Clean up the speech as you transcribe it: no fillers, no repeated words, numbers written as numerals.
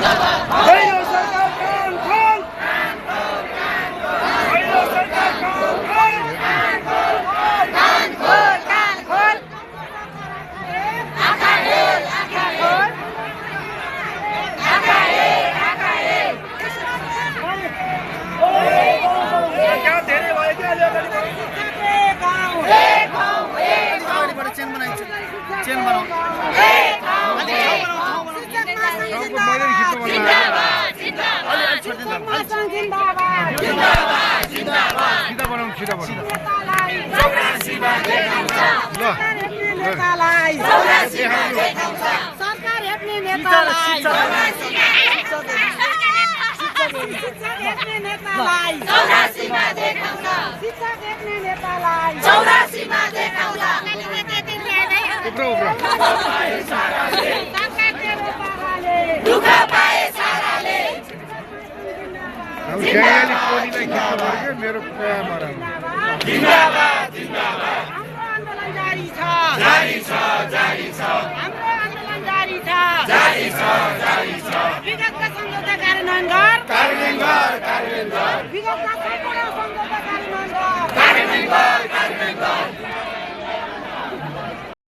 पहिलो सरकार कान खोल पहिलो सरकार कान खोल क्या धेरै भयो क्या चेन बनाइन्छ चेन बनाऊ सीधा बनाऊ सीधा बनाऊ सरकार हेप्ने नेतालाई शिक्षक हेप्ने नेतालाई 84 मा देखाउँछ शिक्षक हेप्ने नेतालाई 84 मा देखाउँछ उब्रो उब्रो दुःख पाए साराले हम जयले कोलीलाई खिच्नु पर्यो मेरो कुरा मराउ जिन्दाबाद जिन्दाबाद हाम्रो आन्दोलन जारी छ